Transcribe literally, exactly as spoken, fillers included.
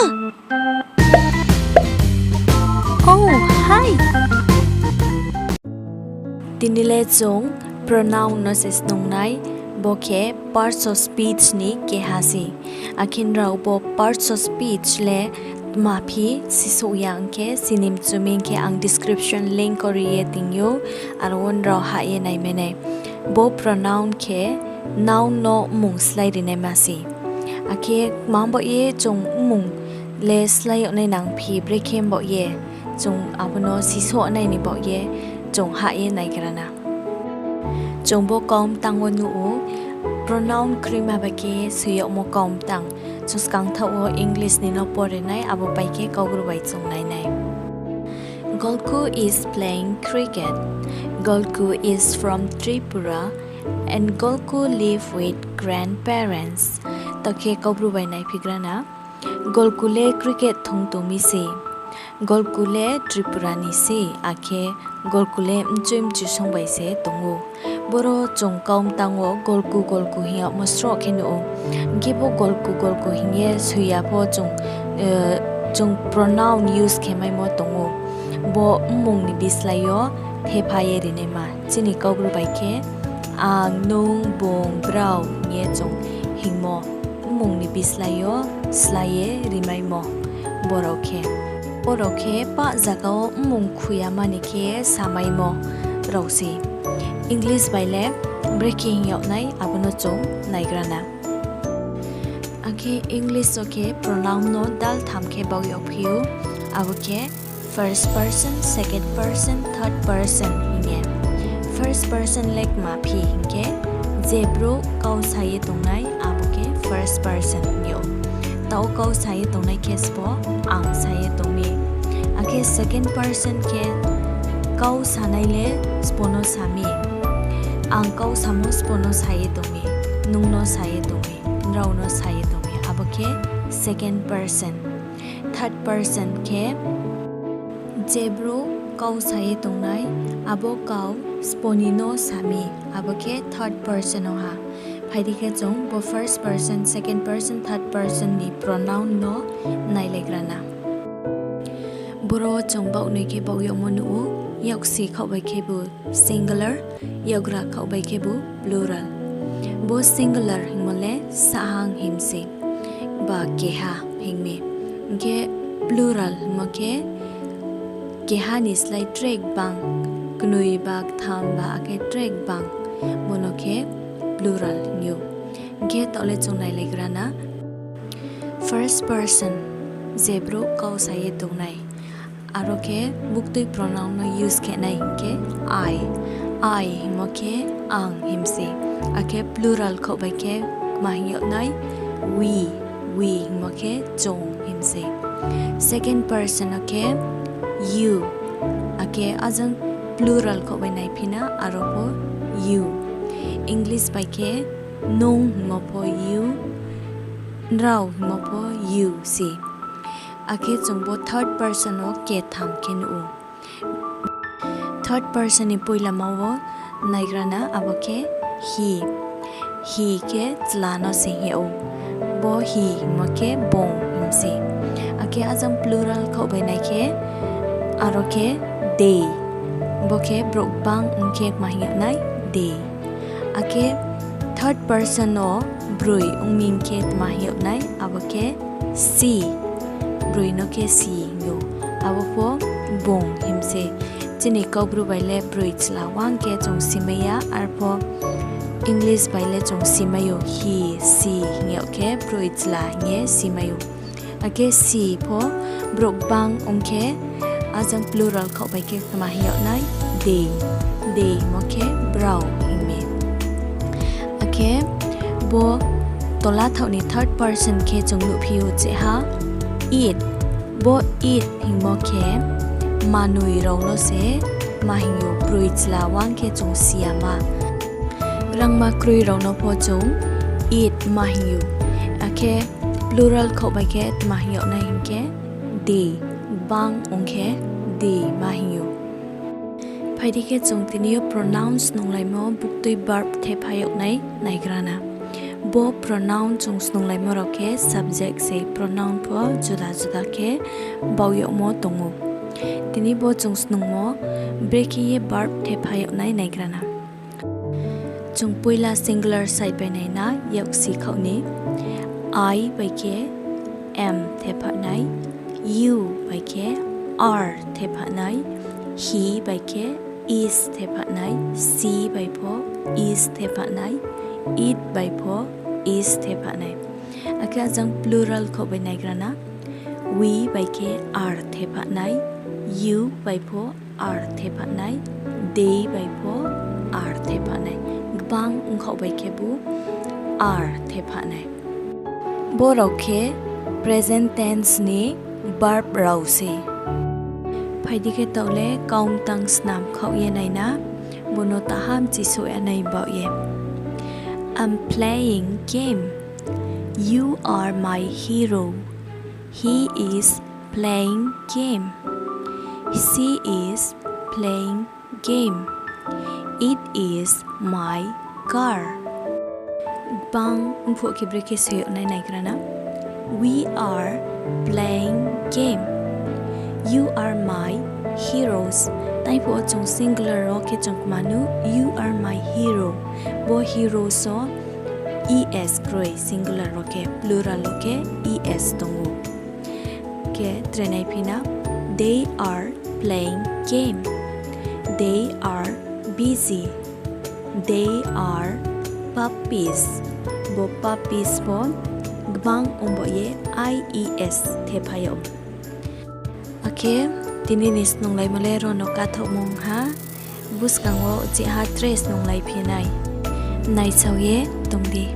Oh, hi! Tini le chung pronoun no se snungnai, bo khe parts of speech ni keha se. Akhe nrao bo parts of speech le tma phi sisouh ya hing khe, sini mchu mi hing khe ang description link wo ri ye ting ou, aro wo nrao hah ye naimai nai. Bo pronoun khe noun no mmung slái ri naima se. Akhe kma baoh ye chung mmung le slái yag nai nang phi, brekhe baoh ye chung abo no sisouh nai ni baoh ye chung hah ye naigra na. Chung bo kau mtang wo nuh ou, pronoun kroima bai khe soi yagmo kau mtang. Chung skang thaoh wo English ni no pore nai, abo pai khe Kaubru bai chung nai nai. Golku is playing cricket. Golku is from Tripura and Golku live with grandparents. Tao khe Kaubru bai naiphigra na. Golku le cricket thung tong mi se. Golku le Tripura ni se, akhe Golku le mchoi mchusong bai se tong ou. Boro chung kau mtang wo Golku Golku hing yagmo sroh khe nuh ou. Hing khe bo Golku Golku hing ye soi ya pho chung, chung pronoun use khe maimo tong ou. Bo mmung ni bislái yo thepha ye ri naima. Chini Kaubru bai khe ang, nung, bung, brao hing ye chung hingmo, mmung ni bislái yo slái ye rimaimo borao khe. Borao khe pah zaga wo mmung khui ya mani khe samaimo rao se. English bai le brekhe hing yag nai, abo no chung naigra na. Akhe English wo khe pronoun no daltham khe baoh yagphi ou, abo khe first person, second person, third person hing ye. First person le kma phi hing khe, je brouh kau sa ye tongnai, abo khe first person hing ou. Tao kau sa ye tongnai khe sbo ang sa ye tong mi. Akhe second person khe kau sanai le sbo no sa mi. Ang kau samo sbo no sa ye tong mi, nung no sa ye tong mi, nrao no sa ye tong mi, abo khe second person. Third person khe je brouh kau sa ye tongnai, abo kau sbo ni no sa mi, abo khe third person wo ha. Phai di khe chung bo first person, second person, third person ni pronoun no nailaigra na. Boro chung baoh noi khe baoh yagmo nuh ou, yaksi khaoh bai khebu singular, yakgra khaoh bai khebu plural. Bo singular hingmo le sahang hing se, ba keha hing mi. Hing khe plural hingmo khe keha ni slái tre gbang, knoi ba, ktham ba, akhe tre gbang, bo no khe plural hing ou. Hing khe taoh le chung nailaigra na. First person, je brouh kau sa ye tongnai. Aro khe buktui pronoun no use khe nai hing khe I. I hingmo khe ang hing se. Akhe plural khaoh bai khe kma hing yag nai, we. We hingmo khe chung hing se. Second person wo khe you. Akhe ajang plural khaoh bai naiphi na, aro pho you. English bai khe nung hingmo pho you, nrao hingmo pho you se. Akhe chung bo third person wo ketham khe nuh ou. Third person ni poilama wo naigra na, abo khe he. He khe chla no se hing yag ou. Bo he hingmo khe bung hing se. Akhe ajang plural khaoh bai nai khe, aro khe they. Bo khe brouh gbang ong khe kma hing yag nai, they. Akhe third person wo broi ong mi hing khe tma hing yag nai, abo khe she. Broi no khe she hing ou. Abo pho bung hing se. Chini Kaubru bai le broi chla wang khe chung simai ya, arpho English bai le chung simai ou, he, she hing yag khe broi chla hing ye simai ou. Akhe she pho brouh gbang ong khe, ajang plural khaoh bai khe tma hing yag nai, they. They hingmo khe brao hing mi. Akhe bo tola thaoh ni third person khe chung nuhphi ou cheha, it. Bo it hingmo khe manoi rao no se tma hing ou, broi chla wang khe chung si ya ma. Rangma kroi rao no pho chung it ma hing ou. Akhe plural khaoh bai khe tma hing yag nai hing khe, they. Gbang ong khe they ma hing ou. Phai di khe chung tini yo pronouns nunglaimo buktui verb thepha yag nai naigra na. Bo pronoun chung snunglaimo rao khe subject se, pronoun pho juda juda khe baoh yagmo tong ou. Tini bo chung snungmo brekhe ye verb thepha yag nai naigra na. Chung poila singular side bai nai na, yaksi khaoh ni. I bai khe am thepha nai, you bai khe are thepha nai, he bai khe is thepha nai, she bai pho is thepha nai, it bai pho is thepha nai. Akhe ajang plural khaoh bai naigra na. We bai khe are thepha nai, you bai pho are thepha nai, they bai pho are thepha nai. Gbang ongkhaoh bai khebu are thepha nai. Bo rao khe present tense ni verb rao se. Phai di khe taoh le kaumtang snam khaoh ye nai na, bo no taha mchisouh ya nai baoh ye. I'm playing game. You are my hero. He is playing game. She is playing game. It is my car. Gbang ongphuh khe brekhe soi yag nai naigra na. We are playing game. You are my heroes. Taiphuh wo chung singular wo khe chung kma nu, you are my hero. Bo heroes wo es kroi, singular wo khe, plural wo khe es tong ou. Khe tre naiphi na, they are playing game. They are busy. They are puppies. Bo puppies bo gbang ongbo ye ies thepha yag. Akhe tini ni snunglaimo le ro no kathaohmung ha, buskang wo uchih ha tre snunglai phi nai. Naisao ye tong di.